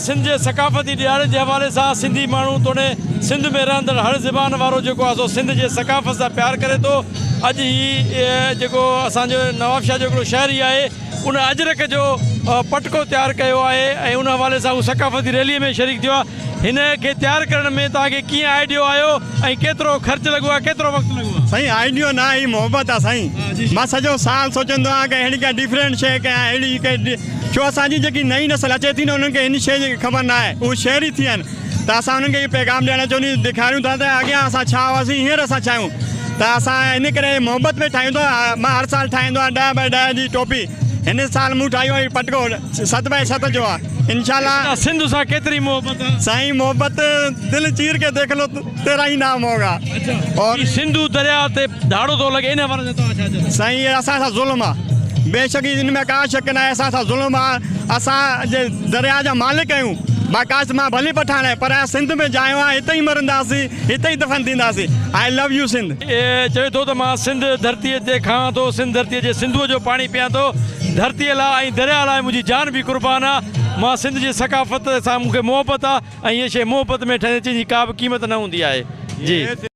سنڌ جي ثقافتي ڏهاڙي جي حوالي سان سنڌي ماڻهو توڻي سنڌ ۾ رهندڙ هر زبان وارو جيڪو آهي سو سنڌ جي ثقافت سان پيار ڪري ٿو. اڄ هي جيڪو اسان جو نوابشاهه جو هڪڙو شهري آهي ان اجرڪ جو پٽڪو تيار ڪيو آهي ۽ ان حوالي سان هو ثقافتي ريلي ۾ شريڪ ٿيو آهي. هن کي تيار ڪرڻ ۾ توهان کي ڪيئن آئيڊيو آيو ۽ ڪيترو خرچ لڳو آهي ڪيترو وقت لڳو آهي؟ سائين آئيڊيو نه هي محبت آ سائين مان سڄو سال سوچيندو آهيان ڪه اهڙي ڪا ڊفرنٽ شئي ڪيان اهڙي ڪا ڇو اسان جي جيڪي نئين نسل اچي ٿي نه انهن کي هن شئي جي خبر نه آهي اهي شهري ٿي ويا آهن ته اسان انهن کي اهو پيغام ڏيڻ چون ڏيکاريون ٿا ته اڳيان اسان ڇا هئاسين هينئر اسان ڇا آهيون ته اسان ان ڪري محبت ۾ ٺاهيون ٿا مان هر سال ٺاهيندو آهيان ڏهه بائي ڏهه جي ٽوپي هن سال مون ٺاهيو آهي پٽڪو ست بائي ست جو آ انشاء الله. سنڌ سان ڪيتري محبت آ. سائين محبت دل چير ڪي ديک لو تيرا هي نام هوگا اور. هي سنڌو درياء تي ڌاڙو ٿو لڳي ان حوالي سان توهان ڇا چوندو. سائين هي اسان سان ظلم آ بيشڪ ان ۾ ڪا شڪ ناهي اسان سان ظلم آ اسان جي درياء جا مالڪ آهيون باقاعده مان ڀلي پٺاڻ آهيان پر سنڌ ۾ ڄايو آهيان هتي ئي مرنداسين هتي ئي دفن ٿينداسين آئي لو يو سنڌ. چوي ٿو ته مان سنڌ ڌرتيء تي کاوان ٿو، سنڌ ڌرتيء جي سنڌوء جو پاڻي پيان ٿو، ڌرتيء لاء ۽ درياء لاء منهنجي جان به قربان آ، مان سنڌ جي ثقافت سان مون کي محبت آ ۽ هيء شيء محبت ۾ ٺهندي جنهن جي ڪا به قيمت نه هوندي آهي. جي.